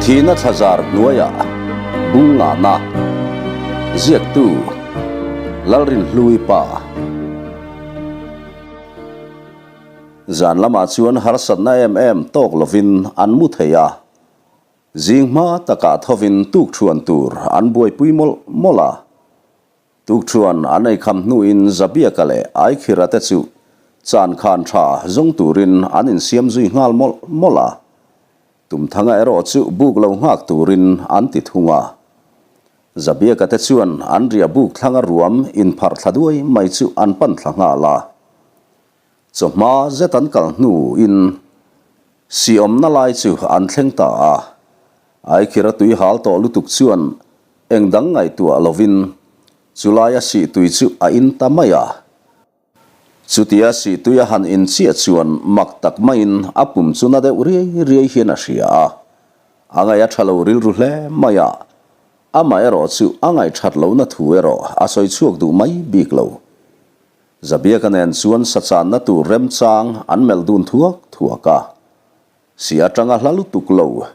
Thihna thlazar hnuaiah bung ngahna ziaktu Lalrinhlui pa. Zan lamah chuan harsatna em em tawk lovin an mu thei a. Zing hma takah thovin tukṭhuan tur an buaipui mawlh mawlh a. Tukṭhuan an eikham hnuin Zabiaka leh Aikhira te chu chan khan ṭha zawng turin an insiam zui nghal mawlh mawlh a. Tumthanga erawh chu buk lo nghak turin an ti thung a. Zabiaka te chuan an riah buk thlanga ruam inpharh thla duai mai chu an pan thla nghal a. Chawhma zet an kal hnuin siawmna lai chu an thleng ta a. Aikhira tui hal tawh lutuk chuan eng dang ngaihtuah lovin chulaia sih tui chu a in ta mai a. Chutia sih tui a han in chiah chuan mak tak maiin a pum chu na deuh riai riai hian a hria a. A ngaih a tha lo rilru hle mai a. Amaherawh chu a ngaihthat lohna thu erawh a sawi chhuak duh mai bik lo. Zabiaka nen chuan sachanna tur remchang an melh dun thuak thuak a. Si atanga hla lutuk lo,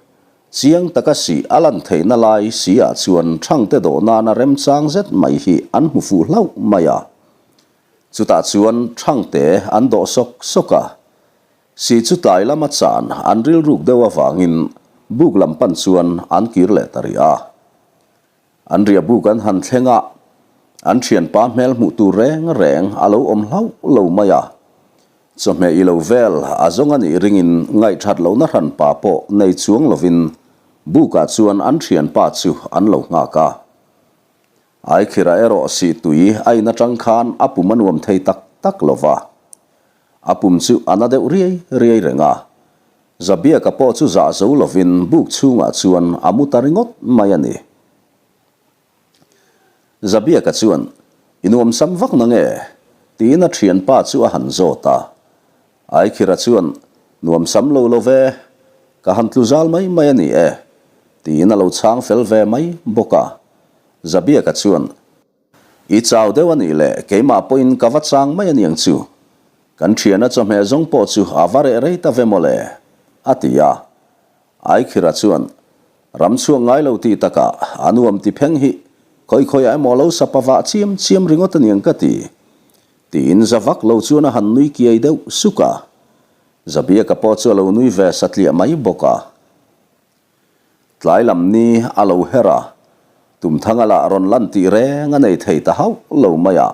chiang taka si a lan theihna lai si ah chuan Thangte dawh nana remchang zet mai hi an hmu fuh hlauh mai a. Chutah chuan Thangte an dawh sawk sawk a. Si chu tlai lama chan an rilruk deuh avangin buk lam pan chuan an kir leh ta rih a. An riah buk an han thleng a, an thianpa hmel hmuh tur reng reng a lo awm hlauh lo mai a. Chawhmeh i lo vel a zawng a nih ringin ngaihthat lohna hranpa pawh nei chuang lovin bukah chuan an thianpa chu an lo nghak a. Aikhira erawh sih tui a in atang khan a pum a nuam thei tak tak lo va. A pum chu a na deuh riai riai reng a. Zabiaka pawh chu zah zo lovin buk chhungah chuan a mu ta ringawt mai a ni. Zabiaka chuan, I nuamsam vak na nge? tiin a thianpa chu a han zawt a. Aikhira chuan, Nuamsam lo lo ve, ka han tlu zal mai mai a ni e, tiin a lo chhang fel ve mai bawk a. Zabiaka chuan, I chau deuh a nih leh keimah pawhin ka va chang mai a niang chu. Kan thiana chawhmeh zawng pawh chu a va reh rei ta ve mawle, a ti a. Aikhira chuan, Ram chhuak ngai lo tih takah a nuam ti pheng hi khawi khawiah emaw lo sapa vah chiam chiam ringawt a niang ka ti, tiin za vak lo chuan a han nui kiai deuh suk a. Zabiaka pawh chu a lo nui ve satliah mai bawk a. Tlai lam ni a lo her a, Tumthanga lah rawn lan tih reng a nei thei ta hauh lo mai a.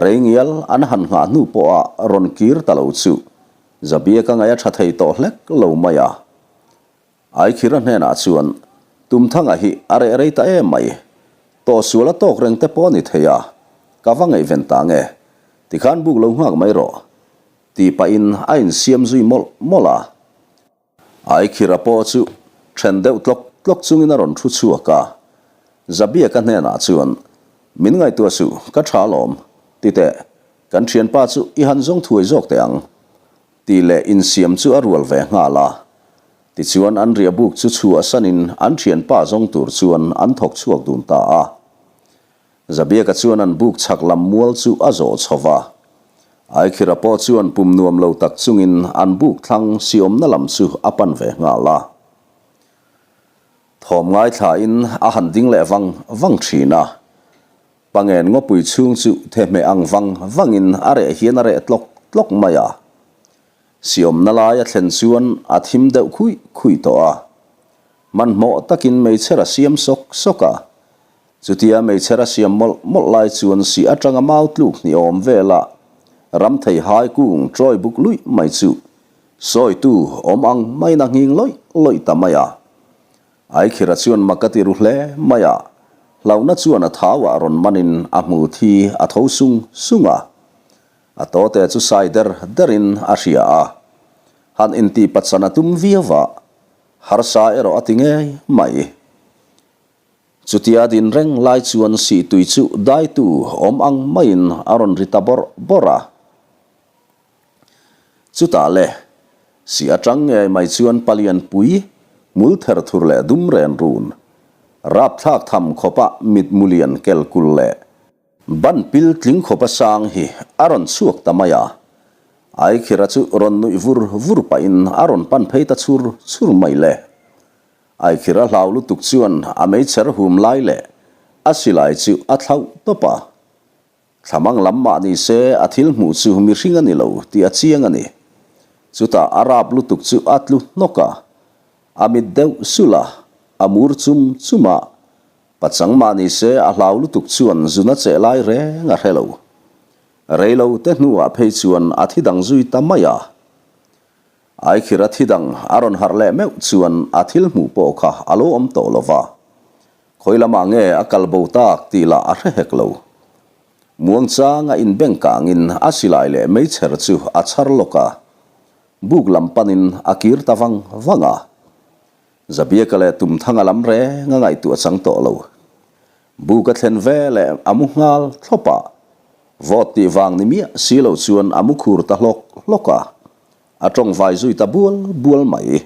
Reingial an han nghah hnu pawha rawn kir ta lo chu Zabiaka ngaih a tha thei tawh hlek lo mai a. Aikhira hnenah chuan Tumthanga hi a reh rei ta em mai, tawhsual a tawk reng te pawh a ni thei a, ka va ngaihven ta nge, tikhan buk lo nghak mai rawh, tih pahin a insiam zui mawlh mawlh a. Aikhira pawh chu then deuh tlawk tlawk chungin a rawn thu chhuak a, Zabiaka hnenah chuan, Min ngaihtuah suh, ka tha alawm, ti teh, kan thianpa chu i han zawng thuai zawk teh ang, tih leh insiam chu a rual ve nghal a. Tichuan an riah buk chu chhuah sanin an thianpa zawng tur chuan an thawk chhuak dun ta a. Zabiaka chuan an buk chhak lam mual chu a zawh chho va. Aikhira pawh chuan pum nuam lo tak chungin an buk thlang siawmna lam chu a pan ve nghal a. Thawm ngaithlain a han ding leh vang vang thin a. Pangen ngawpui chhung chu thehmeh ang vang vangin a reh hian a reh tlawk tlawk mai a. Siawmna lai a thlen chuan a thim deuh khuih khuih tawh a. Hmanhmawh takin meichher a siam sawk sawk a. Chutia meichher a siam mawlh mawlh lai chuan sih atanga mau tluk hnih awm vela ram thei hai kung chawi buk luih mai chu sawitu awm ang maiin a nghing lawih lawih ta mai a. Aikhira chuan mak a ti ru hle mai a, hlauhna chuan a thauah rawn manin a hmu thi a tho sung sung a. A tawte chu sai der derin a hria a, han intihpatsan a tum viau a. Harsa erawh a ti ngei mai. Chutia din reng lai chuan sihtui chu daitu awm ang maiin a rawn ri ta bawrh bawrh a. Chutah le, sih atang ngei mai chuan palian pui hmul ther thur leh dum ren run, rapthlak tham khawpa mitmu lian kel kul leh Ban pil tling khawpa sang hi a rawn chhuak ta mai a, Aikhira chu rawn nuih vur vur pahin a rawn pan phei ta chhur chhur mai le. Aikhir a hlau lutuk chuan a meichher hum lai leh a silai chu a thlauh tawp a. Thlamang lam mah ni se a thil hmuh chu mihring a ni lo tih a chiang a ni. Chutah a rap lutuk chu a tlu hnawk a, a mit deuh sulh a, a mur chum chum a. Pachang mah ni se a hlau lutuk chuan zuna cheh lai reng a hre lo. Rei lo te hnuah phei chuan a thi dang zui ta mai a. Aikhira thi dang a rawn harh leh meuh chuan a thil hmuh pawh kha a lo awm tawh lo va. Khawi lamah nge a kal bo tak tih lah a hre hek lo. Muangchang a inbeng kangin a silai leh meichher chu a chhar lawk a, buk lam panin a kir ta vang vang a. Zabiaka leh Tumthanga lam reng a ngaihtuah chang tawh lo. Buk a thlen ve leh a mu nghal thlawp a, vawt tih vang ni miah si lo chuan a mu khur ta hlawk hlawk a, a tawngvai zui ta bual bual mai.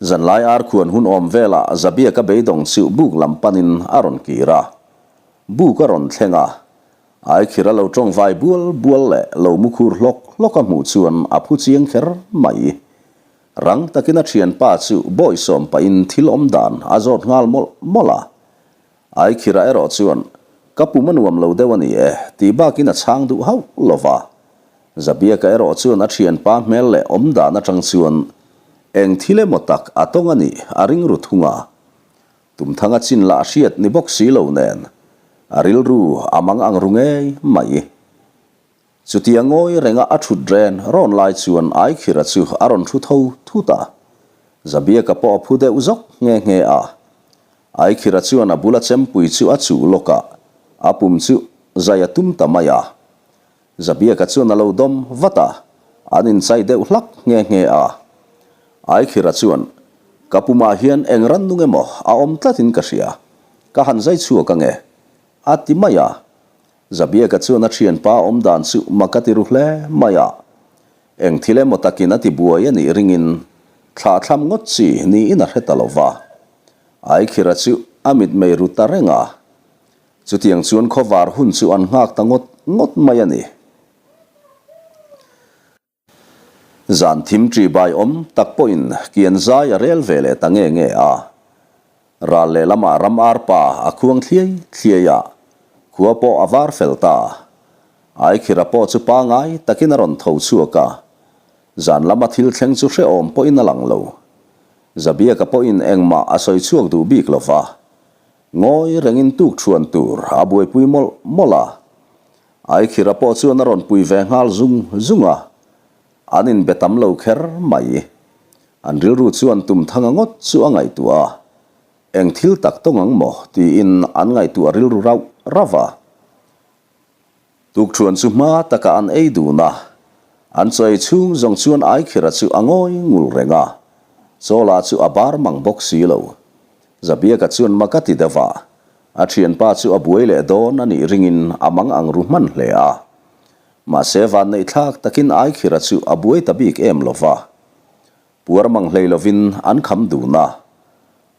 Zanlai arkhuan hun awm velah Zabiaka beidawng chu buk lam panin a rawn kir a, buk a rawn thleng a, Aikhira lo tawngvai bual bual leh lo mu khur hlawk hlawk a hmuh chuan a phu chiang kher mai. Rang takin a thianpa chu bawisawm pahin thil awm dan a zawt nghal mawlh mawlh a. Aikhira erawh chuan, Ka pum a nuam lo deuh a ni e, tih bakin a chhang duh hauh lo va. Zabiaka erawh chuan a thianpa hmel leh awm dan atang chuan eng thil emaw tak a tawng a nih a ring ru thung a. Tumthanga chin lah hriat ni bawk si lo nen a rilru a mang ang ru ngei mai. Chutia ngawi renga a thut ren rawn lai chuan Aikhira chu a rawn thu tho thut a, Zabiaka pawh a phu deuh zawk nghe nghe a. Aikhira chuan a bula chempui chu a chuh lawk a, a pum chu zai a tum ta mai a. Zabiaka chuan a lo dawm vat a, an inchai deuh hlak nghe nghe a. Aikhira chuan, Ka pumah hian eng rannung emaw a awm tlatin ka hria, ka han zai chhuak ange, a ti mai a. Zabiaka chuan a thianpa awm dan chu mak a ti ru hle mai a. Eng thil emaw takin a ti buai a nih ringin thlah thlam ngawt chi niin a hre ta lo va. Aikhira chu a mitmei ru ta reng a. Chutiang chuan khawvar hun chu an nghak ta ngawt ngawt mai a ni. Zan thim ṭi bai awm tak pawhin kian zai a rel ve leh ta nge nge a. Ral lehlamah ram arpa a khuang thliai thliai a, khua pawh a var fel ta. Aikhira pawh chu pangai takin a rawn tho chhuak a, zan lama thil thleng chu hrehawm pawhin a lang lo. Zabiaka pawhin engmah a sawi chhuak duh bik lo va, ngawi rengin tukṭhuan tur a buaipui mawlh mawlh a. Aikhira pawh chuan a rawn pui ve nghal zung zung a, an inbe tam lo kher mai. An rilru chuan Tumthanga ngawt chu a ngaihtuah a, eng thil tak tawng ang maw tiin an ngaihtuah rilru rauh rauh a. Tukṭhuan chu hma takah an ei dun a, an chaw ei chhung zawng chuan Aikhira chu a ngawi ngul reng a, Chawla chu a bar mang bawk si lo. Zabiaka chuan mak a ti deuh a, A thianpa chu a buai leh dawn a nih ringin a mang ang ru hman hle a. Mahse vanneih thlak takin Aikhira chu a buai ta bik em lo va. Puar mang hlei lovin an kham dun a.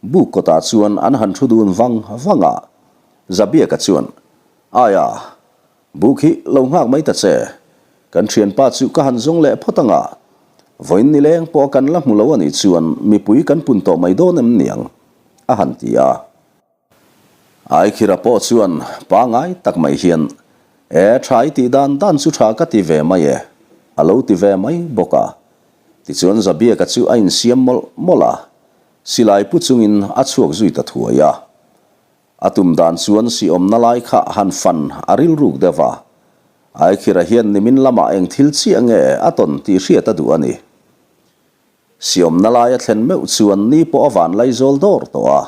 Buk kawtah chuan an han thu dun vang vang a. Zabiaka chuan, Aia, buk hi lo nghak mai ta che. Kan thianpa chu ka han zawng leh phawt ang a. Vawiin nileng pawh a kan la hmu lo a nih chuan mipui kan pun tawh mai dawn em niang? a han ti a. Aikhira pawh chuan pangai tak mai hian, E, tha i tih dan dan chu tha ka ti ve mai e, a lo ti ve mai bawk a. Tichuan Zabiaka chu a insiam mawlh mawlh a, silai pu chungin a chhuak zui ta thuai a. A tum dan chuan siawmna lai kha han fan a rilruk deuh va. Aikhira hian nimin lamah eng thil chiah nge a tawn tih hriat a duh a ni. Siawmna lai a thlen meuh chuan ni pawh a van lai zawl dawr tawh a.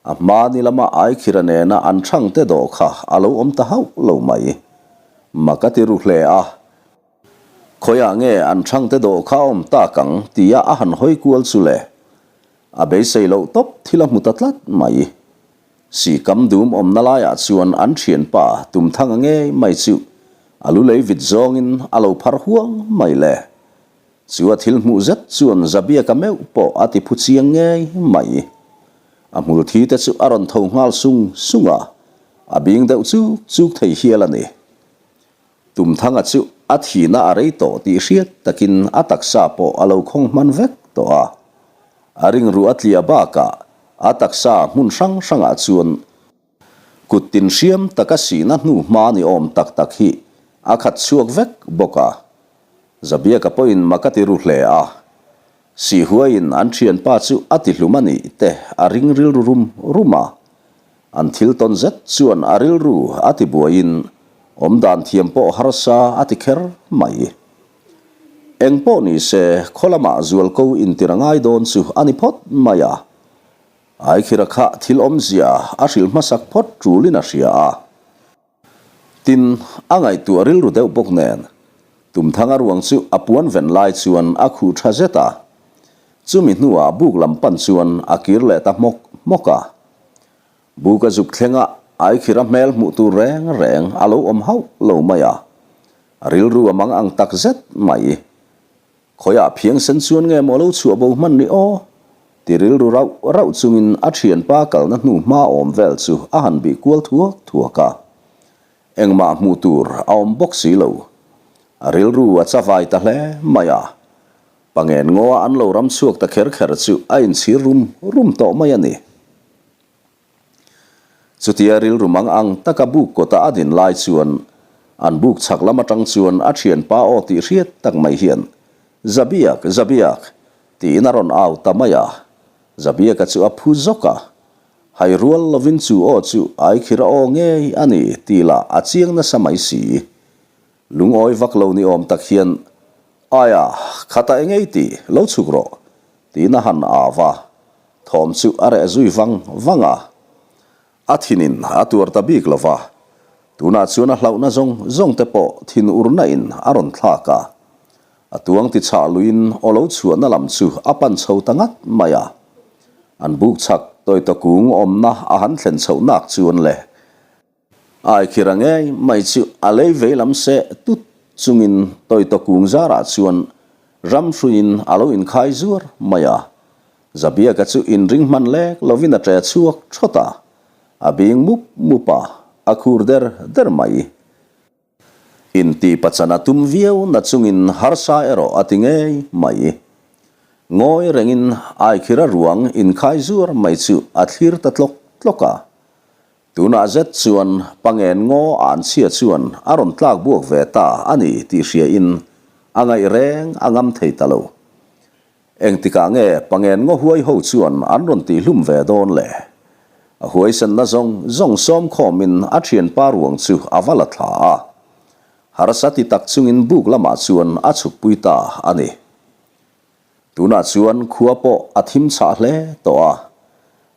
A hma ni lama Aikhira nena an thangte dawh kha a lo awm ta hauh lo mai. Mak a ti ru hle a. Khawiah nge an thangte dawh kha a awm tak ang tia a han hawi kual chu le. A beisei loh tawp thil a hmu ta tlat mai. Sikam dum awmna laiah chuan an thianpa Tumthanga ngei mai chu a lu lei vit zawngin a lo phar huang mai le. Chu a thil hmuh zet chuan Zabiaka meuh pawh a ti phu chiang ngei mai. A hmul thi te chu a rawn tho nghal sung sung a, a bing deuh chuk chuk thei hial a ni. Tumthanga chu a thihna a rei tawh tih hriat takin a taksa pawh a lo khawng hman vek tawh a. A ringruh a tliah bakah a taksa hmun hrang hrangah chuan kut tin hriam taka sihna hnu hma ni awm tak tak hi a khat chhuak vek bawk a. Zabiaka pawhin mak a ti ru hle a. Sihhuaiin an thianpa chu a ti hlum a nih te a ring rilru rum rum a. An thil tawn zet chuan a rilru a ti buaiin awmdan thiam pawh harsa a ti kher mai. Eng pawh ni se, khaw lamah zualko intir a ngai dawn chu a ni phawt mai a. Aikhira kha thil awmzia a hrilh hmasak phawt tulin a hria a. Tin, a ngaihtuah rilru deuh bawk nen, Tumthanga ruang chu a puan ven lai chuan a khuh tha zet a. Chumi hnuah buk lam pan chuan a kir leh ta hmawk hmawk a. Buk a zuk thleng a, Aikhira hmel hmuh tur reng reng a lo awm hauh lo mai a. A rilru a mang ang tak zet mai. Khawiah phiangsen chuan nge maw lo chhuah bo hman ni aw? Ti rilru rauh rauh chungin a thianpa kalna hnu hma awm vel chu a han bih kual thuak thuak a. Engmah hmuh tur a awm bawk si lo. A rilru a chavai ta hle mai a. Pangen ngaw a an lo ram chhuak ta kher kher chu a inchhir rum rum tawh mai a ni. Chutia rilru mang ang taka buk kawta a din lai chuan an buk chhak lam atang chuan a thianpa aw tih hriat tak mai hian, Zabiak, Zabiak! tiin a rawn au ta mai a. Zabiaka chu a phu zawk a. Hai rual lovin chu aw chu Aikhira aw ngei a ni tih lah a chiang nasa mai si. Lungawi vak lo ni awm tak hian, Aia, khata engei tih, lo chhuk rawh, tiin a han au a. Thawm chu a reh zui vang vang a, a thinin a tuar ta bik lo va, tunah chuan a hlauhna zawng zawng te pawh thin urna in a rawn thlak a, a tuang ti chhah luiin aw lo chhuahna lam chu a pan chho ta ngat mai a, an buk chhak tawita kung awmna a han thlen chhoh nak chuan le. Aikhira ngei mai chu a lei vei lam seh tut chungin tawitaw kung zarah chuan ram hruiin a lo inkhai zuar mai a. Zabiaka chu inring hman lek lovin a ṭe chhuak ṭhawt a, a bing mup mup a, a khur der der mai. Inti pachan a tum viau na chungin harsa erawh a ti ngei mai. Ngawi rengin Aikhira ruang inkhai zuar mai chu a thlir ta tlawk tlawk a. Tunah zet chuan Pangen ngaw an chhia chuan a rawn tlak buak ve ta a ni tih hria in a ngaih reng a ngam thei ta lo. Engtikah nge Pangen ngaw huai ho chuan an rawn tih hlum ve dawn le? A huaisenna zawng zawng sawm khawm in a thianpa ruang chu a va la thla a. Harsa ti tak chungin buk lamah chuan a chhukpui ta a ni. Tunah chuan khua pawh a thim chhah hle tawh a,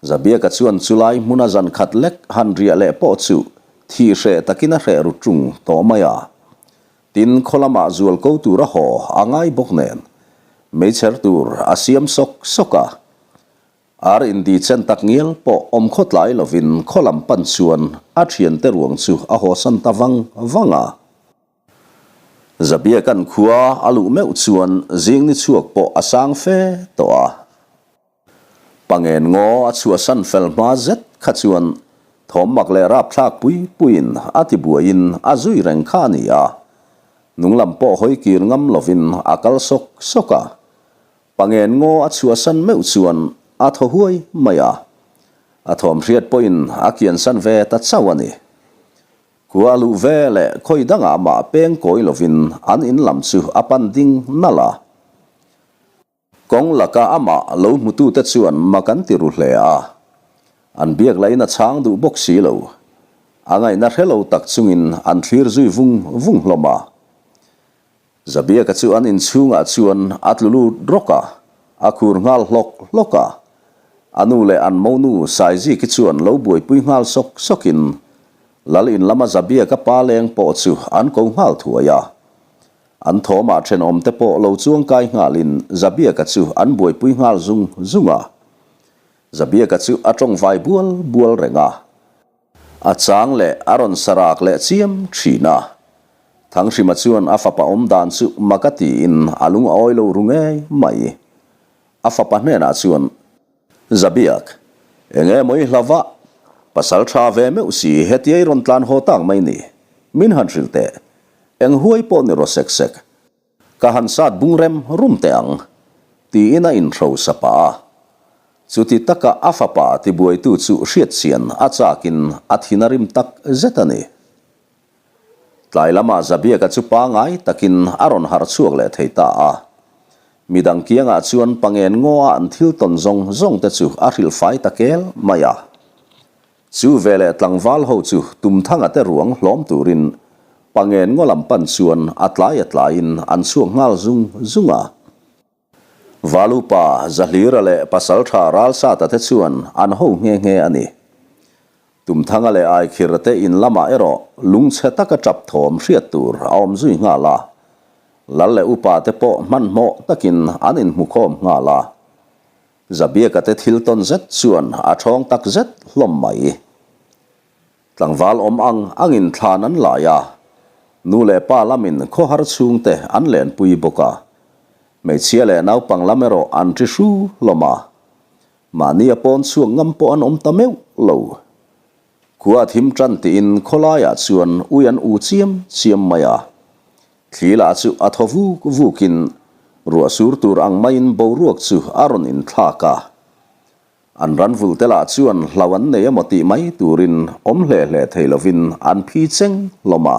Zabiaka chuan chulai hmuna zan khat lek han riah leh pawh chu thih hreh takin a hreh ru ṭung tawh mai a. Tin, khaw lamah zual ko tur a haw a ngai bawk nen, meichher tur a siam sawk sawk a. Ar indi chen tak ngial pawh awm khawtlai lovin khaw lam pan chuan a ṭhiante ruang chu a hawsan ta vang vang a. Zabiakan khua a luh meuh chuan zing ni chhuak pawh a sang fe tawh a. Pangen ngaw a chhuahsan fel hma zet kha chuan thawm mak leh rapthlak pui puiin a ti buaiin a zui reng kha a ni a. Nung lam pawh hawi kir ngam lovin a kal sawk sawk a. Pangen ngaw a chhuahsan meuh chuan a thaw huai mai a. A thawm hriat pawhin a kiansan ve ta chauh a ni. Khua luh ve leh khawi dangah mah peng kawi lovin an in lam chu a pan ding nalh a. Kawng laka amah lo hmutute chuan mak an ti ru hle a. An biak lahin a chhang duh bawk si lo. A ngaihna hre lo tak chungin an thlir zui vung vung hlawm a. Zabiaka chu an inchhungah chuan a tlu lut rawk a, a khur nghal hlawk hlawk a. A nu leh an monu Saiziki chuan lo buaipui nghal sawk sawkin Lal in lama Zabiaka pa leng pawh chu an ko nghal thuai a. An thawmah thenawmte pawh lo chuangkai nghalin Zabiaka chu an buaipui nghal zung zung a. Zabiaka chu a tawngvai bual bual reng a. A chang leh a rawn sarak leh chiam thin a. Thanghrima chuan a fapa awm dan chu mak a tiin a lung a awi lo ru ngei mai. A fapa hnenah chuan, Zabiak, eng emaw i hla vah? Pasal tha ve meuh si hetia i rawn tlan haw tak mai ni. Min han hrilh teh. Eng huai pawh ni raw sek sek. Ka han sat bung rem rum teh ang, tiin a inhro sa pah a. Chuti taka a fapa tibuaitu chu hriatchian a chakin a thin a rim tak zet a ni. Tlai lamah Zabiaka chu pangai takin a rawn harh chhuak leh thei ta a. Midang kiangah chuan pangen ngaw-a an thil tawn zawng zawng te chu a hrilh fai ta kel mai a. Chu veleh tlangval ho chu Tumthanga te ruang hlawm turin pangen ngaw lam pan chuan a tlai a tlaiin an chhuak nghal zung zung a. Valupa, Zahlira leh Pasaltha Ralsata te chuan an ho nghe nghe a ni. Tumthanga leh Aikhir te in lamah erawh lungchhe taka tap thawm hriat tur a awm zui nghal a. Lal leh upa te pawh hmanhmawh takin an inhmukhawm nghal a. Zabiaka te thil tawn zet chuan a thawng tak zet hlawm mai. Tlangval awm ang angin thlan an lai a, nu leh pa lamin khawhar chhungte an lenpui bawk a. Hmeichhia leh naupang lam erawh an ṭi hru hlawm a, mahni a pawn chhuak ngam pawh an awm ta meuh lo. Khua a thim ṭan tiin khawlaiah chuan ui an u chiam chiam mai a, thli lah chu a thaw vuk vukin ruah sur tur ang maiin boruak chu a rawn inthlak a. An ran vul te lah chuan hlau an nei emaw tih mai turin awm hle hle thei lovin an phi cheng hlawm a.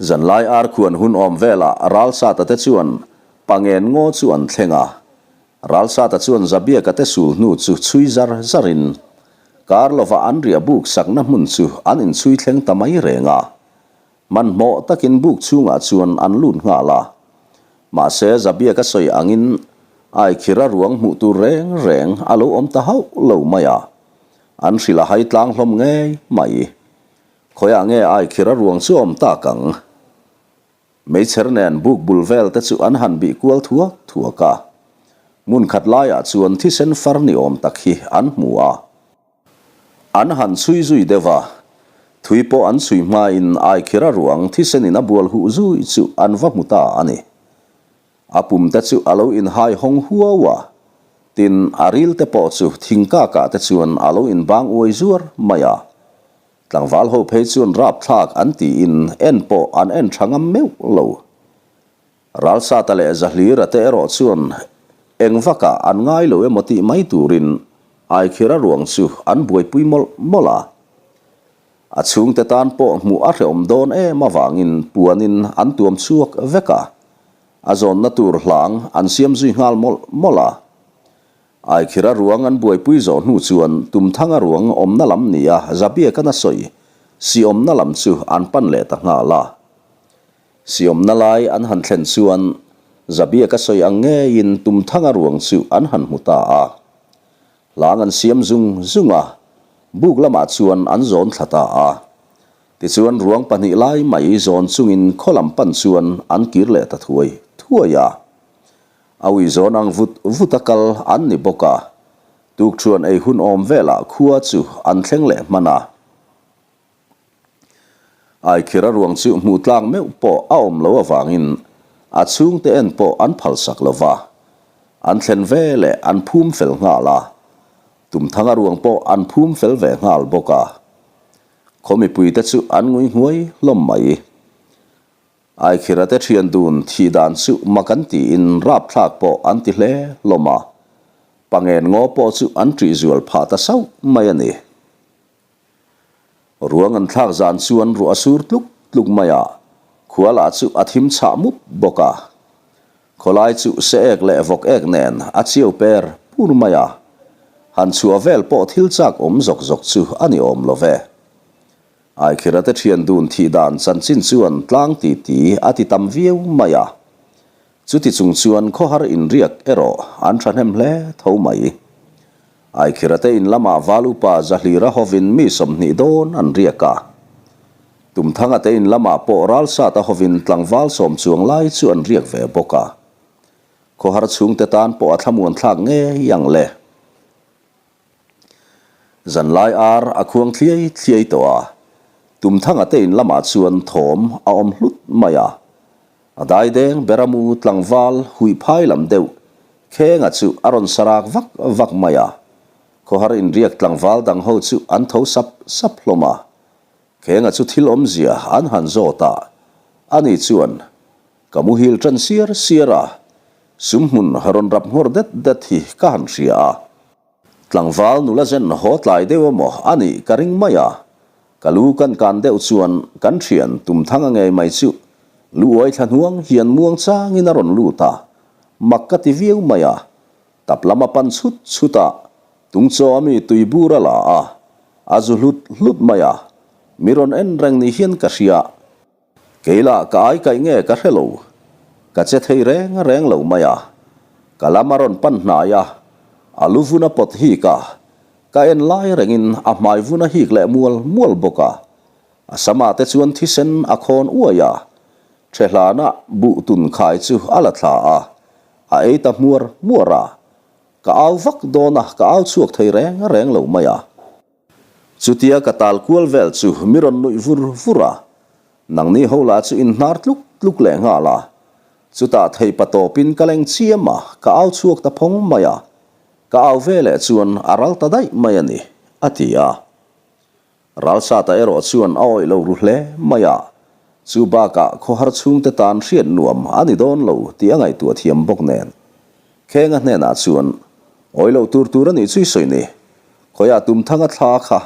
Zanlai arkhuan hun awm velah Ralsata te chuan Pangen ngaw chu an thleng a. Ralsata chuan Zabiaka te sul hnu chu chhui zar zarin kar lova an riah buk sakna hmun chu an inchhui thleng ta mai reng a. Hmanhmawh takin buk chhungah chuan an lut nghal a. Mahse, Zabiaka sawi angin Aikhira ruang hmuh tur reng reng a lo awm ta hauh lo mai a. An hrilh a hai tlang hlawm ngei mai. Khawiah nge Aikhira ruang chu awm tak ang? Meichher nen buk bul vel te chu an han bih kual thuak thuak a. Hmun khat laiah chuan thisen far ni awm tak hi an hmu a. An han chhui zui deuh a, thui pawh an chhui hmain Aikhira ruang thisenin a bual huh zui chu an va hmu ta a ni. A pum te chu a lo inhai hawng huau a, tin, a ril te pawh chu thingkakah te chuan a lo inbang uai zuar mai a. Tlangval ho phei chuan rapthlak an tiin en pawh an en tha ngam meuh lo. Ralsata leh Zahlira te erawh chuan eng vakah an ngai lo emaw tih mai turin Aikhira ruang chu an buaipui mawlh mawlh a. A chhungte tan pawh hmuh a hrehawm dawn em avangin puanin an tuam chhuak vek a, a zawnna tur hlang an siam zui nghal mawlh mawlh a. Aikhira ruang an buaipui zawh hnu chuan Tumthanga ruang awmna lam nia Zabiakana sawi si awmna lam chu an pan leh ta nghal a. Siawmna lai an han thlen chuan Zabiaka sawi ang ngeiin Tumthanga ruang chu an han hmu ta a. Hlang an siam zung zung a, buk lamah chuan an zawn thla ta a. Tichuan ruang pahnih lai mai zawn chungin khaw lam pan chuan an kir leh ta thuai thuai a. A ui zawn ang vut vut a kal an ni bawk a, tukṭhuan ei hun awm velah khua chu an thleng leh hman a. Aikhira ruang chu hmuh tlak meuh pawh a awm lo avangin a chhungte en pawh an phalsak lo va, an thlen ve leh an phum fel nghal a, Tumthanga ruang pawh an phum fel ve nghal bawk a. Khaw mipuite chu an ngui nghuai hlawm mai. Aikhira te thian dun thih dan chu mak an tiin rapthlak pawh an ti hle hlawm a, pangen ngaw pawh chu an ṭih zual phah ta sauh mai a ni. Ruang an thlak zan chuan ruah a sur tluk tluk mai a, khua lah chu a thim chhah mup bawk a. Khawlai chu se ek leh vawk ek nen a chiau per pur mai a, han chhuah vel pawh thil chak awm zawk zawk chu a ni awm lo ve. Aikhira te thian dun thih dan chanchin chuan tlang ti ti a ti tam viau mai a, chuti chung chuan khawhar inriak erawh an thahnem hle tho mai. Aikhira te in lamah val upa Zahlira hovin mi 20 dawn an riak a. Tumthanga te in lamah pawh Ralsata hovin tlangval sawm chuang lai chu an riak ve bawk a. Khawhar chhungte tan pawh a thlamuan thlak ngei ang le. Zanlai ar a khuang thliai thliai tawh a, Tumthanga te in lamah chuan thawm a awm hlut mai a. A daideng ber a mu tlangval huih phai lam deuh Khenga chu a rawn sarak vak vak mai a, khawhar inriak tlangval dang ho chu an tho sap sap hlawm a. Khenga chu thil awmzia an han zawt a, ani chuan, Ka muhil tan siar siar a. Sumhmun rawn rap nghawr det det hi ka han hria a. Tlangval nula zen haw tlai deuh emaw a nih ka ring mai a. Ka lu kan kan deuh chuan kan thian Tumthanga ngei mai chu lu uai thla hnuang hian muang changin a rawn lut a, mak ka ti viau mai a. Tap lam a pan chhut chhut a, tungchaw a mi tui bur a la a, a zu hlut hlut mai a, mi rawn en reng ni hian ka hria. Kei lah ka ai kaih nge ka hre lo, ka che thei reng reng lo mai a, ka lam a rawn pan hnai a, a lu vun a pawt hik a, ka en lai rengin a hmai vun a hik leh mual mual bawk a, a samah te chuan thisen a khawn uai a, Ṭhehlana buh tun khai chu a la thla a, a ei ta hmuar hmuar a, ka au vak dawn a, ka au chhuak thei reng reng lo mai a. Chutia ka tal kual vel chu mi rawn nuih vur vur a, nangni ho lah chu in hnar tluk tluk leh nghal a, chutah thei pa tawpin ka leng chiam a, ka au chhuak ta phawng mai a, ka au ve leh chuan a ral ta daih mai a ni, a ti a. Ralsata erawh chuan a awih lo ru hle mai a, chu bakah khawhar chhungte tan hriat nuam a ni dawn lo tih a ngaihtuah thiam bawk nen. Khenga hnenah chuan, Awih loh tur tur a nih chu i sawi ni. Khawiah tumthanga thla kha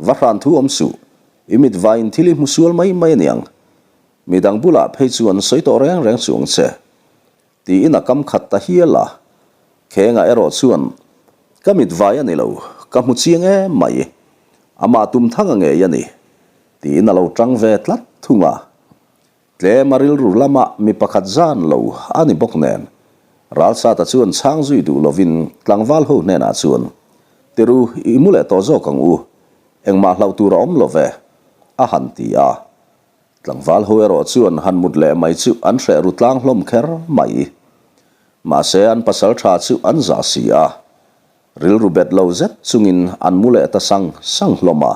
va hran thu awm suh, i mit vaiin thil i hmu sual mai mai a niang. Midang bulah phei chuan sawi tawh reng reng suh ang che. Tiin a kam khat ta hial a. Khenga erawh chuan, Ka mit vai a ni lo, ka hmu chiang em mai. Amah tum thang a ngei a ni. Tiin a lo tang ve tlat thung a. Tlem a rilru lama mi pakhat zan lo a ni bawk nen, Ralsata chuan chhang zui duh lovin tlangval ho hnenah chuan, Tiru, i mu leh tawh zawk ang u. Engmah hlauh tur a awm lo ve, a han ti a. Tlangval ho erawh chuan han mut leh mai chu an hreh ru tlang hlawm kher mai. Mahse an pasal tha chu an zah si a, rilru bet lo zet chungin an mu leh ta sang sang hlawm a.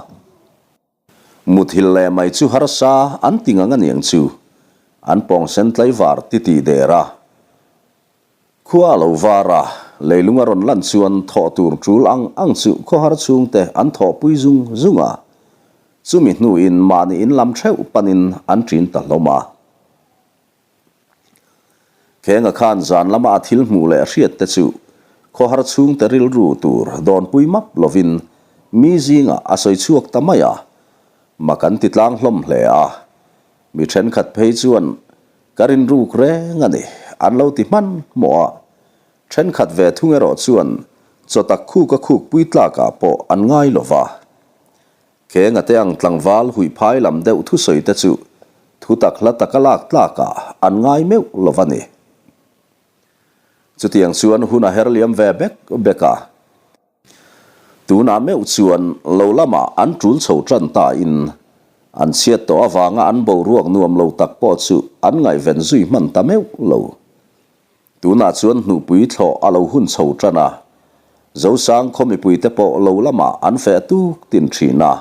Muthilh leh mai chu harsa an ti ngang aniang chu, an pawngsen tlaivar titih der a. Khua a lo var a, leilung a rawn lan chuan thawh tur tul ang ang chu khawhar chhungte an thawhpui zung zung a. Chumi hnuin mahni in lam theuh panin an ṭin ta hlawm a. Khenga khan zan lama a thil hmuh leh hriat te chu khawhar chhungte rilru tur dawnpui map lovin mi zingah a sawi chhuak ta mai a, mak an ti tlang hlawm hle a. Mi thenkhat phei chuan Ka rinruk reng a ni, an lo ti hman hmawh a. Thenkhat ve thung erawh chuan chaw tak khuk a khuk pui tlakah pawh an ngai lo va. Khenga te ang tlangval huih phai lam deuh thusawi te chu thu tak hla taka lak tlakah an ngai meuh lo va ni. Chutiang chuan hun a her liam ve bek bek a. Tunah meuh chuan lo lamah an tul chho tan ta in an chhiat tawh avanga an boruak nuam lo tak pawh chu an ngaihven zui hman ta meuh lo. Tunah chuan hnuhpui thlawh a lo hun chho tan a, Zosang khaw mipuite pawh lo lamah an feh tuk tin thin a.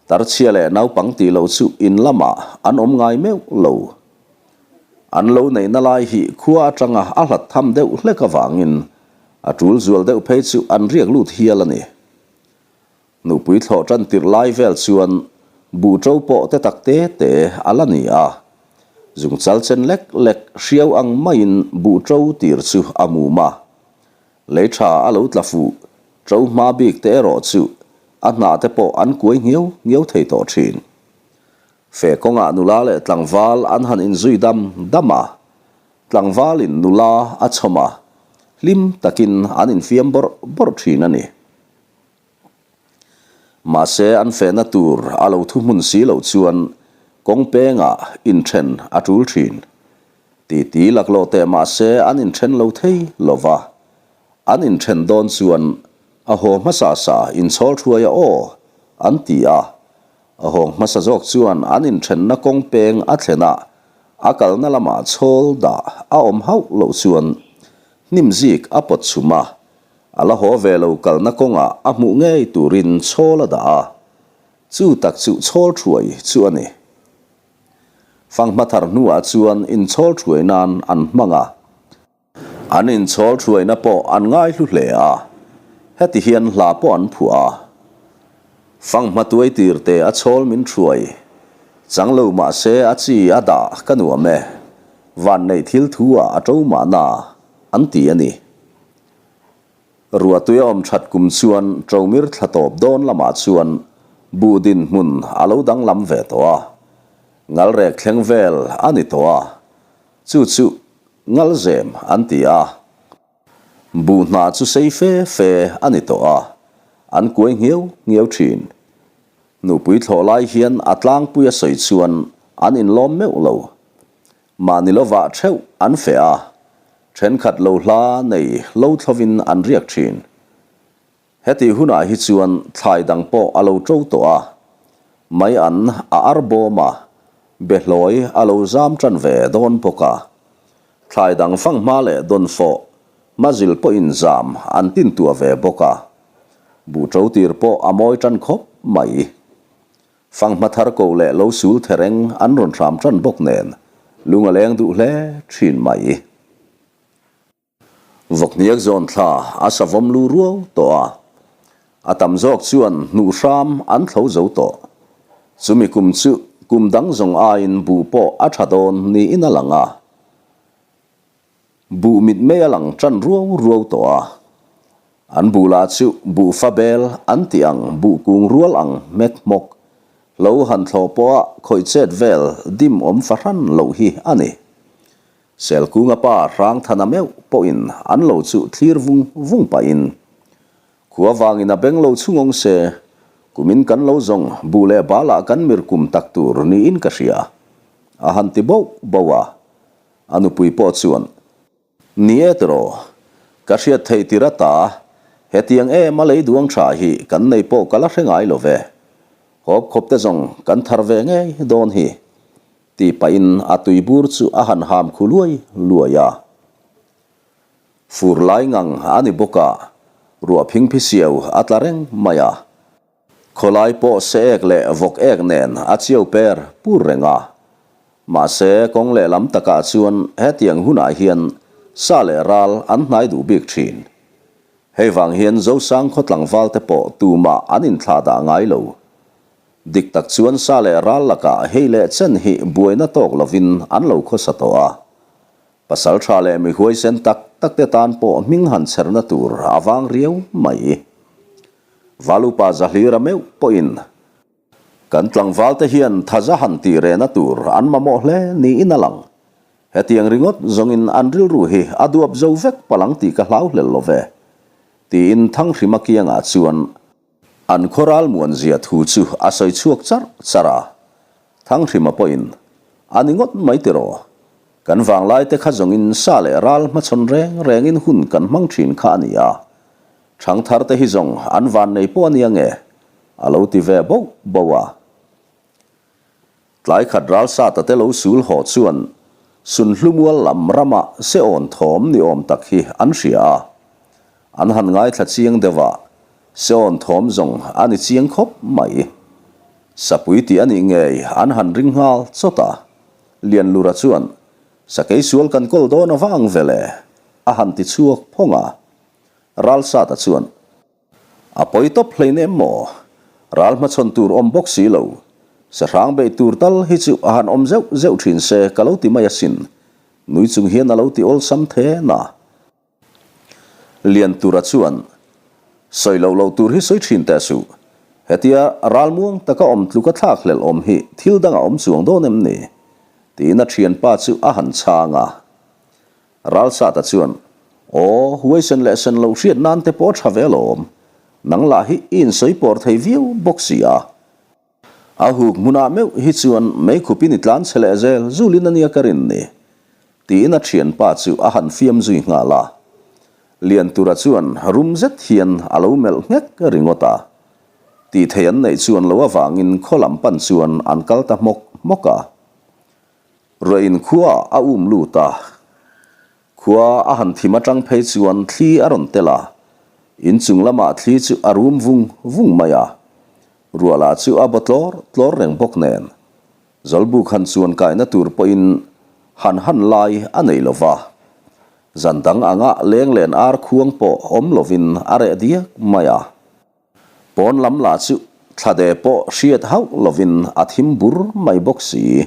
Tarchhia leh naupang tih loh chu in lamah an awm ngai meuh lo. An lo neihna lai hi khua atanga a hlat tham deuh hlek avangin A tul zual deuh phei chu an riak lut hial a ni. Nupui thlawh tan tirh lai vel chuan buh ṭo pawh te tak te te a la ni a. Zungchal chen lek lek hriau ang maiin buh ṭo tir chu a mum a. Lei ṭha a lo tla fuh, ṭo hma bik te erawh chu a hnah te pawh an kuai nghiau nghiau thei tawh ṭhin. Fe kawngah nula leh tlangval an han inzui dam dam a. Tlangvalin nula a chhawm a, hlim takin an infiam bawrh bawrh thin a ni. Mahse an fehna tur a lo thuhmun si loh chuan kawng pengah inthen a tul thin. Titi laklawh teh mahse an inthen lo thei lo va, an inthen dawn chuan a haw hmasa sa inchhawl thuai a aw an ti a, A hawng hmasa zawk chuan an inthenna kawng peng a thlen a, a kalna lamah chhawl dah a awm hauh loh chuan hnim zik a pawt chhum a, a la haw ve lo kalna kawngah a hmuh ngei turin chhawl a dah a, chu tak chu chhawl thuai chu a ni. Fanghma thar hnuah chuan inchhawl thuai nan an hmang a. An inchhawl thuaina pawh an ngaihlu hle a, heti hian hla pawh an phuah a. Fanghma tuai tir te a chhawl min thuai, chang lo mahse a chi a dah ka nuam e, vanneih thil thu ah a to mahna. an ti a ni. Ruahtui a awm that kum chuan Ṭomir thla tawp dawn lamah chuan buh dinhmun a lo danglam ve tawh a, ngalrek thleng vel a ni tawh a, chu chu ngalzem an ti a. Buh hnah chu sei fe fe a ni tawh a, an kuai nghiau nghiau thin. Nupui thlawh lai hian a tlangpui a sawi chuan an inlawm meuh lo. Mahni lovah theuh an feh a, thenkhat lo hla nei lo thlovin an riak thin. Hetih hunah hi chuan thlai dang pawh a lo ṭo tawh a, mai an a ar bawm a, behlawi a lo zam ṭan ve dawn bawk a. Thlai dang fanghma leh dawnfawh hmazil pawhin zam an tintuah ve bawk a, buh ṭo tir pawh a mawi ṭan khawp mai. Fanghma thar ko leh lo sul thereng an rawn hram ṭan bawk nen lung a leng duh hle ṭhin mai. Vawkhniak zawn thla a savawm lu ruau tawh a, a tam zawk chuan hnuh hram an thlo zo tawh. Chumi kum chu kum dang zawng aiin buh pawh a tha dawn niin a lang a, buh mit mei a lang tan ruau ruau tawh a. An buh lah chu buh fa bel an tih ang buh kung rual ang hmek hmawk, hlo han thlawh pawha khawih chet vel dim awm fahran loh hi a ni. Selkunga pa Hrangthana meuh pawhin an lo chu thlir vung vung pahin, Khua vangin a beng lo chhungawng se, kumin kan lo zawng buh leh balah kan mir kum tak tur niin ka hria, a han ti boh boh a. A nupui pawh chuan, Ni e tiraw, ka hriat theih tir ata hetiang em a lei duang tha hi kan nei pawh ka la hre ngai lo ve. Hawp khawp te zawng kan thar ve ngei dawn hi. Tih pahin a tuibur chu a han ham khu luai luai a. Fur lai ngang a ni bawk a, ruah phingphi siau a tla reng mai a. Khawlai pawh se ek leh vawk ek nen a chiau per pur reng a. Mahse kawng lehlam takah chuan hetiang hunah hian sa leh ral an hnai duh bik thin. Hei vang hian Zosang khaw tlangval te pawh tumah an inthlah dah ngai lo. Dik tak chuan sa leh ral lakah hei leh chen hi buaina tawk lovin an lo khawsa tawh a. Pasal tha leh mi huaisen tak tak te tan pawh hming han chherna tur a vang riau mai. Valupa Zahlira meuh pawhin kan tlangval te hian thaza han tih rehna tur an mamawh hle niin a lang. Hetiang ringawt zawngin an rilru hi a duap zo vek palang tih ka hlau hlel lo ve, tiin Thanghrima kiangah chuan An khaw ralmuan zia thu chu a sawi chhuak charh charh a, Thanghrima pawhin, A ni ngawt mai tiraw? Kan vanglai te kha zawngin sa leh ral hmachhawn reng rengin hun kan hmang thin kha a ni a, Thangthar te hi zawng an vannei pawh a nia nge? a lo ti ve boh boh a. Tlai khat ralsata te lo sul haw chuan Sunhlumual lam rama seawn thawm ni awm tak hi an hria a. An han ngaithla chiang deuh a, seawn thawm zawng a ni chiang khawp mai. Sapui tih a nih ngei an han ring nghal chawt a. Lianlura chuan, Sakei sual kan kawl dawn ava ang vele, a han ti chhuak phawng a. Ralsata chuan, A pawi tawp hleinem maw? Ral hmachhawn tur awm bawk si lo. Sahrang beih tur tal hi chu a han awm zeuh zeuh thin se ka lo ti mai asin. Nui chung hian a lo ti awlsam then a. Liantura chuan, Sawi loh loh tur hi sawi thin teh suh. Hetia ral muang taka awm tluka thlak hlelh awm hi thil dang a awm chuang dawn em ni? Tiin a thianpa chu a han chhang a. Ralsata chuan, Aw, huaisen leh sen loh hriat nan te pawh a tha ve alawm. Nang lah hi i insawi pawr thei viau bawk si a. A huk hmunah meuh hi chuan meikhupin i tlan chhe leh zel zulin a nia ka rin ni, tiin a thianpa chu a han fiam zui nghal a. Liantura chuan rum zet hian a lo melh nghek ringawt a. Tih thei an neih chuan lo avangin khaw lam pan chuan an kal ta hmawk hmawk a. Ruahin khua a um lut a, khua a han thim atang phei chuan thli a rawn tel a, inchung lamah thli chu a rum vung vung mai a, ruah lah chu a baw tlawr tlawr reng bawk nen, Zawlbuk han chuan kaina tur pawhin han han lai a nei lo va, zan dang anga leng len ar khuang pawh awm lovin a reh diak mai a. Pawn lam lah chu thlade pawh hriat hauh lovin a thim bur mai bawk si.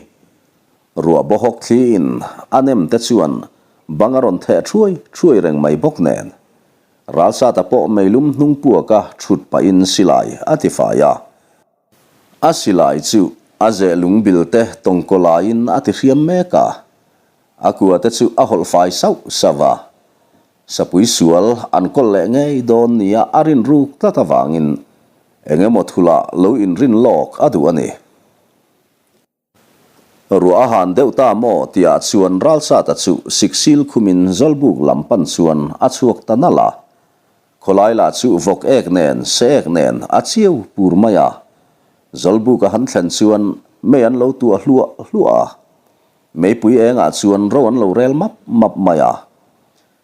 Ruah bawhawk thliin a nem te chuan Bang a rawn theh thuai thuai reng mai bawk nen. Ralsata pawh meilum hnung puaka thut pahin silai a ti fai a. A silai chu a zeh lungbil te tawngkaw laiin a ti hriam mek a. A kua te chu a hawlh fai sauh sauh a. Sapui sual an kawl leh ngei dawn nia a rin ruk tlat avangin eng emaw thulah lo inrin lawk a duh a ni. Ruah a han deuh ta maw tihah chuan Ralsata chu siksil khumin Zawlbuk lam pan chuan a chhuak ta nalh a. Khawlai lah chu vawk ek nen, se ek nen a chiau pur mai a. Zawlbuk a han thlen chuan mei an lo tuah hluah hluah a. Meipui engah chuan ro an lo rel map map mai a.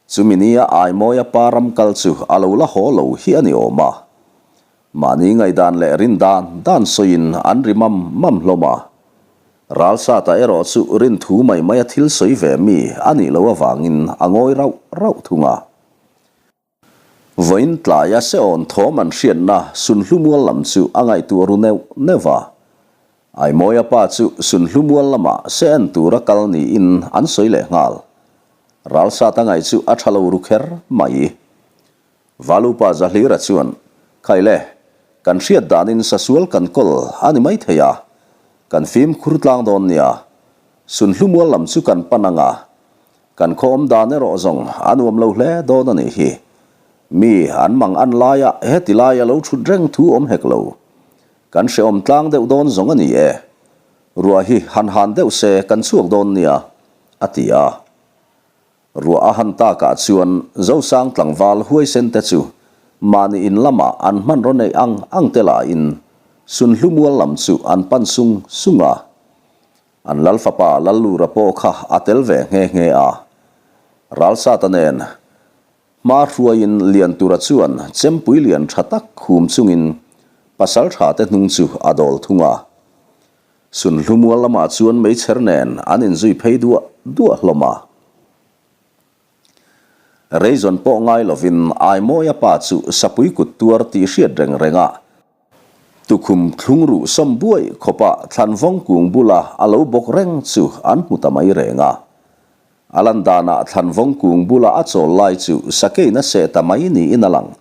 Chumi nia Aimawia pa ram kal chu a lo la haw lo hi a ni awm a. Mahni ngaihdan leh rin dan dan sawiin an ri mam mam hlawm a. Ralsata erawh chu rin thu mai maia thil sawi ve mi a nih loh avangin a ngawi rauh rauh thung a. Vawiin tlaia seawn thawm an hriatna Sunhlumual lam chu a ngaihtuah ru neuh neuh va. Aimawia pa chu Sunhlumual lamah se en tura kal niin an sawi leh nghal. Ralsata ngaih chu a tha lo ru kher mai. Valupa Zahlira chuan, Khaile, kan hriat danin sasual kan kawl a ni mai thei a, kan fimkhur tlang dawn nia. Sunhlumual lam chu kan pan ang a, kan khaw awm dan erawh zawng a nuam lo hle dawn a nih hi. Mi an mang an laia heti laia lo thut reng thu awm hek lo. Kan hrehawm tlang deuh dawn zawng a ni e. Ruah hi han han deuh se kan chhuak dawn nia, a ti a. Ruah a han takah chuan Zosang tlangval huaisen te chu mahni in lamah an hmanraw neih ang ang te lahin Sunhlumual lam chu an pan sung sung a. An lal fapa Lallura pawh kha a tel ve nghe nghe a. Ralsata nen hma hruaiin Liantura chuan chempui lian tha tak khum chungin pasaltha te hnung chu a dawl thung a. Sunhlumual lamah chuan meichher nen an inzui phei duah duah hlawm a. Reizawn pawh ngai lovin Aimawia pa chu sapui kut tuar tih hriat reng reng a, tukhum thlung ruh sawm buai khawpa thlanvawng kung bula a lo bawk reng chu an hmu ta mai reng a. A lan danah thlanvawng kung bula a chawl lai chu sakeiin a seh ta mai niin a lang.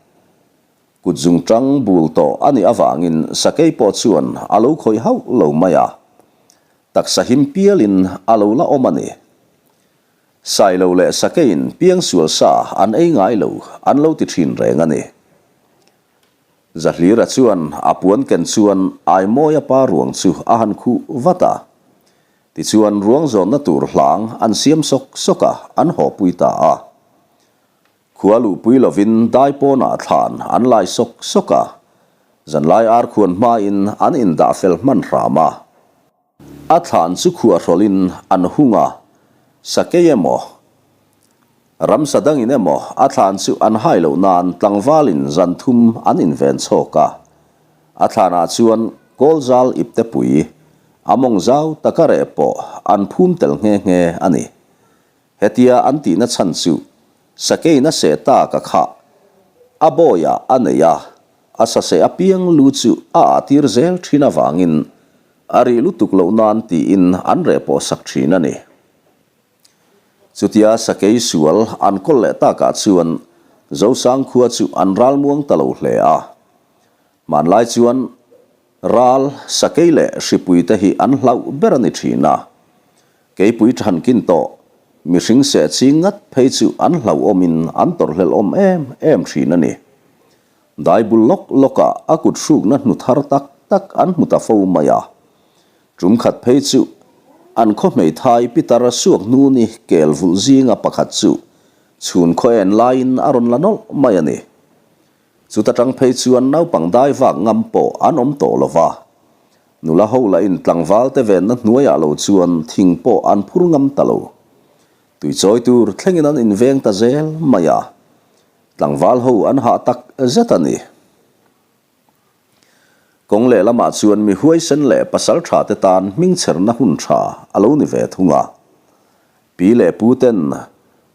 Kut zungtang bul tawh a nih avangin sakei pawh chuan a lo khawih hauh lo mai a, taksa him pialin a lo la awm a ni. Sailo leh sakeiin piangsual sa an ei ngai lo an lo ti thin reng a ni. Zahlira chuan a puan ken chuan Aimawia pa ruang chu a han khuh vat a. Tichuan ruang zawnna tur hlang an siam sawk sawk a, an hawpui ta a. Khua luhpui lovin dai pawnah thlan an lai sawk sawk a, zanlai ar khuan hmain an indah fel hman hram a. A thlan chu khuahrawlhin an hung a, sakei emaw, ramsa dangin emaw a thlan chu an hai loh nan tlangvalin zan thum an inven chhawk a. A thlanah chuan kawlzal iptepui, a mawng zau taka reh pawh an phum tel nghe nghe a ni. Hetia an tihna chhan chu sakeiin a seh ta ka khah. A bawiah a nei a, a saseh apiang lu chu a ah tir zel thin avangin a rih lutuk loh nan tiin an reh pawh sak thin a ni. Chutia sakei sual an kawl leh takah chuan Zosang khua chu an ralmuang ta lo hle a. Hmanlai chuan ral, sakei leh hripui te hi an hlauh ber a ni thin a. Keipui thankin tawh, mihring seh ching ngat phei chu an hlauhawmin an tawrhhlelhawm em em thin a ni. Dai bul lawk lawkah a kut hrukna hnu thar tak tak an hmu ta fo mai a. Tum khat phei chu an khaw hmeithai pitar suak hnuni kel vulh zinga pakhat chu chhun khaw en laiin a rawn la nawlh mai a ni. Chuta tang phei chuan naupang dai vak ngam pawh an awm tawh lo va. Nula ho lahin tlangval te venna hnuaiah lo chuan thing pawh an phur ngam ta lo. Tuichawi tur thlengin an inveng ta zel mai a. Tlangval ho an hah tak zet a ni. Kawng lehlamah chuan mi huaisen leh pasal tha te tan hmingchherna hun tha a lo ni ve thung a. Pi leh pu ten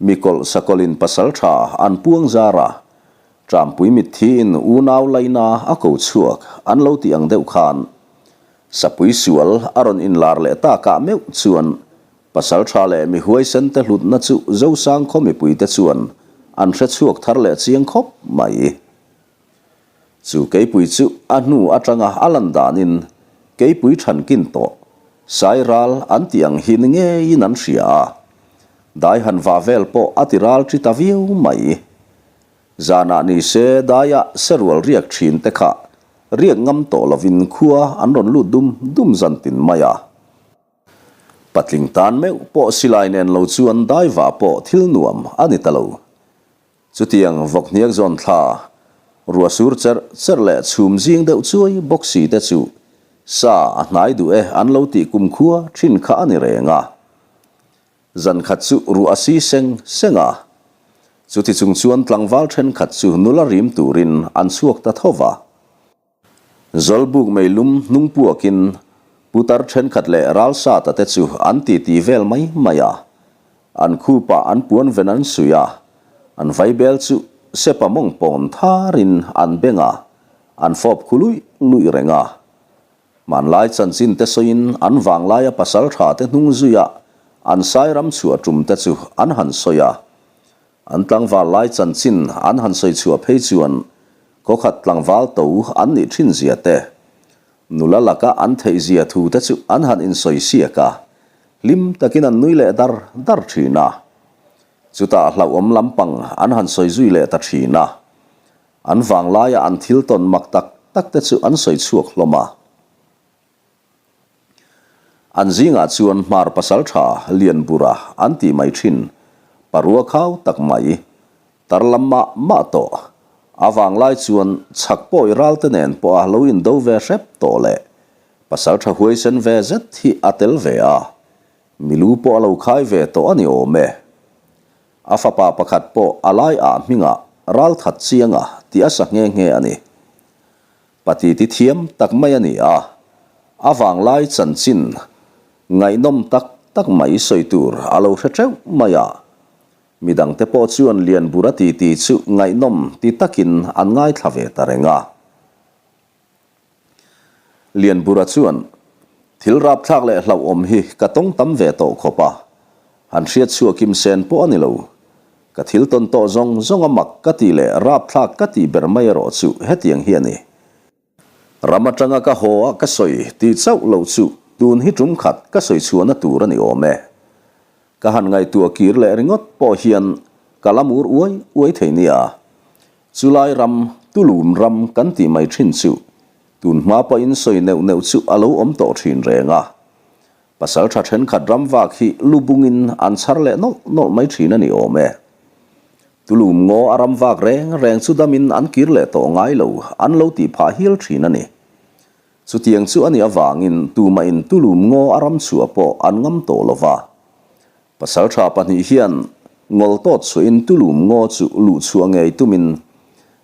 mi kawlh sakawlhin pasal tha an puang zar a, Trampui mitthiin unau laina a ko chhuak an lo tih ang deuh khan Sapui sual a rawn inlar leh takah meuh chuan. Pasalṭha leh mi huaisente hlutna chu Zosang khaw mipuite chuan an hre chhuak thar leh chiang khawp mai. Chu keipui chu a hnu aṭanga a lan danin keipui ṭhankin tawh sai ral an tih ang hi ni ngeiin an hria a, dai han vah vel pawh a ti ral ṭi ta viau mai. Zanah ni se daia serual riak ṭhin te kha riak ngam tawh lovin khua an rawn lut dum dum zan tin mai a. Patling tan meuh pawh silai nen lo chuan dai vah pawh thil nuam a ni ta lo. Chutiang vawk hniak zawn thla, ruah sur cherh cherh leh chhum zing deuh chuai bawk si te chu sa a hnai duh e an lo tih kumkhua thin kha a ni reng a. Zan khat chu ruah a si seng seng a. Chuti chung chuan tlangval thenkhat chu nula rim turin an chhuak ta tho va. Zawlbuk meilum hnung puakin putar thenkhat leh ralsata te chu an titi vel mai mai a. An khupah an puan ven an suih a, an vaibel chu sepa mawng pawn tharin an beng a, an fawp khu luih luih reng a. Hmanlai chanchin te sawiin an vanglaia pasal tha te hnung zuia an sairam chhuah tum te chu an han sawi a. An tlangval lai chanchin an han sawi chhuah phei chuan khawkhat tlangval to an nih thin zia te, nula laka an theih zia thu te chu an han insawi siak a, hlim takin an nui leh dar dar thin a. Chutah hlauhawm lampang an han sawi zui leh ta thin a. An vanglaia an thil tawn mak tak tak te chu an sawi chhuak hlawm a. An zingah chuan hmar pasal tha lian bura an tih mai thin, parua khau tak mai, tar lam mah mah tawh. A vanglai chuan chhak pawi ralte nen pawha lo indo ve hrep tawh leh pasal tha huaisen ve zet hi a tel ve a, milu pawh a lo khai ve tawh a ni awm e. A fapa pakhat pawh a lai ah hmingah ral that chianga tih a sa nghe nghe a ni. Pati ti thiam tak mai a ni a, a vanglai chanchin ngaihnawm tak tak mai sawi tur a lo hre teuh mai a. Midangte pawh chuan Lianbura titi chu ngaihnawm ti takin an ngaithla ve ta reng a. Lianbura chuan, Thil rapthlak leh hlauhawm hi ka tawng tam ve tawh khawp a, han hriat chhuah kim sen pawh a ni lo. Ka thil tawn tawh zawng zawng a mak ka tih leh rapthlak ka tih ber mai erawh chu hetiang hi a ni. Ram atanga ka haw a ka sawi tih chauh loh chu tun hi tum khat ka sawi chhuahna tur a ni awm e. Ka han ngaihtuah kir leh ringawt pawh hian ka la mur uai uai thei nia. Chulai ram, Tulum ram kan tih mai thin chu tun hma pawhin sawi neuh neuh chu a lo awm tawh thin reng a. Pasal tha thenkhat ram vak hi lu bungin an chhar leh nawlh nawlh mai thin a ni awm e. Tulum ngaw a ram vak reng reng chu damin an kir leh tawh ngai lo an lo tih phah hial thin a ni. Chutiang chu a nih avangin tumahin Tulum ngaw a ram chhuah pawh an ngam tawh lo va. Pasal tha pahnih hian ngawl tawt chhuahin Tulum ngaw chu luh chhuah ngei tumin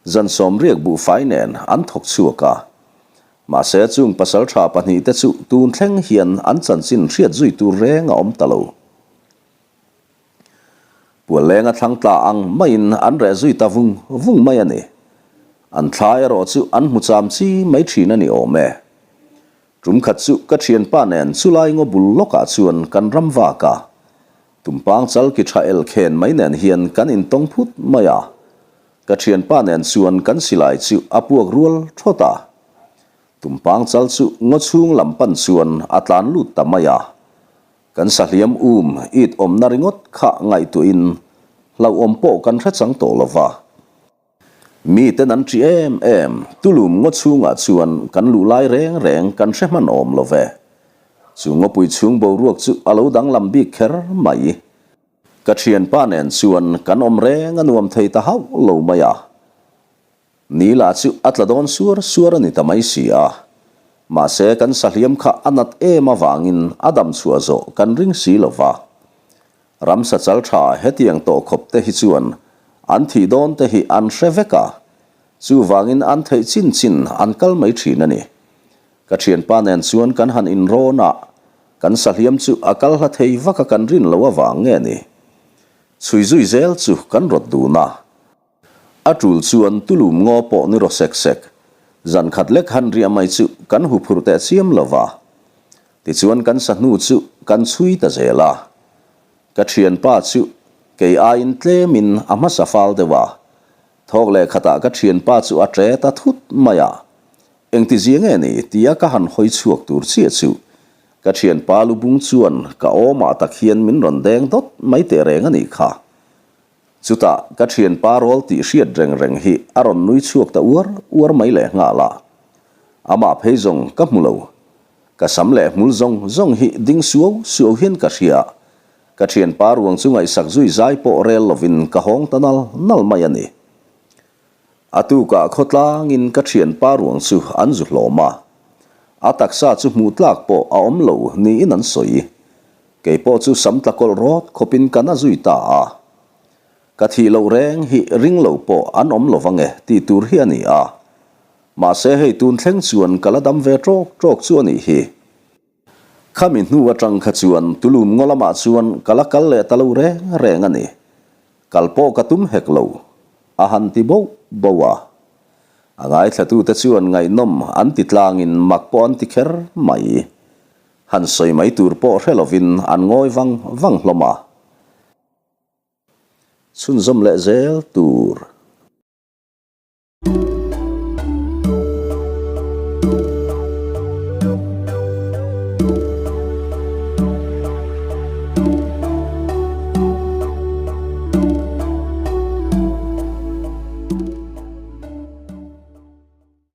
zan sawmriak buhfai nen an thawk chhuak a. Mahse chung pasal tha pahnihte chu tun thleng hian an chanchin hriat zui tur reng a awm ta lo. Puallenga thlang tla ang maiin an reh zui ta vung vung mai a ni. An thla erawh chu an hmu cham chi mai thin a ni awm e. Tum khat chu ka thianpa nen chulai ngaw bul lawkah chuan kan ram vak a. Tumpang chal ki tha el khen mai nen hian kan intawng phut mai a. Ka thianpa nen chuan kan silai chu a puak rual thawt a. Tumpang chal chu ngaw chhung lam pan chuan a tlan lut ta mai a. Kan sahliam um it awmna ringawt kha ngaihtuahin hlauhawm pawh kan hre chang tawh lo va. Miten an ṭi em em, Tulum ngaw chhungah chuan kan luh lai reng reng kan hre hman awm lo ve. Chu ngawpui chhung boruak chu a lo danglam bik kher mai. Ka thianpa nen chuan kan awm reng a nuam thei ta hauh lo mai a. Ni lah chu a tla dawn suar suar a ni ta mai si a. Mahse kan sahliam kha a nat em avangin a dam chhuah zawh kan ring si lo va. Ramsa chal tha hetiang tawh khawp te hi chuan an thih dawn te hi an hre vek a, chuvangin an theih chin chin an kal mai thin a ni. Ka thianpa nen chuan kan han inrawn a, kan sahliam chu a kal hla thei vak a kan rin loh avang nge ni? Chhui zui zel chu kan rawt dun a. A tul chuan Tulum ngaw pawh ni raw sek sek, zan khat lek han riah mai chu kan hu phur teh chiam lo va. Tichuan kan sahnu chu kan chhui ta zel a. Ka thianpa chu kei aiin tlemin a hmasa fal deuh a, thawk leh khatah ka thianpa chu a ṭe ta thut mai a. Engtizia nge ni tia ka han hawi chhuak tur chiah chu ka thianpa lubung chuan ka awmah tak hian min rawn deng dawt mai teh reng a nih kha. Chutah ka thianpa rawl tih hriat reng reng hi a rawn nui chhuak ta uar uar mai leh nghal a. Amah phei zawng ka hmu lo. Ka sam leh hmul zawng zawng hi ding suau suau hian ka hria. Ka thianpa ruang chu ngaihsak zui zai pawh rel lovin ka hawng ta nal nal mai a ni. A tukah khawtlangin ka thianpa ruang chu an zu hlawm a. A taksa chu hmuh tlak pawh a awm lo niin an sawi. Kei pawh chu sam tla kawlh rawt khawpin ka na zui ta a. Ka thih loh reng hi ring lo pawh an awm lo vang e tih tur hi a ni a. Mahse hei tun thleng chuan ka la dam ve ṭawk ṭawk chu a nih hi. Khami hnu aṭang kha chuan Tulum ngaw lamah chuan ka la kal leh ta lo reng reng a ni. Kal pawh ka tum hek lo, a han ti boh boh a. A ngaithlatute chuan ngaihnawm an ti tlangin mak pawh an ti kher mai. Han sawi mai tur pawh hre lovin an ngawi vang vang hlawm a. Chhunzawm leh zel tur.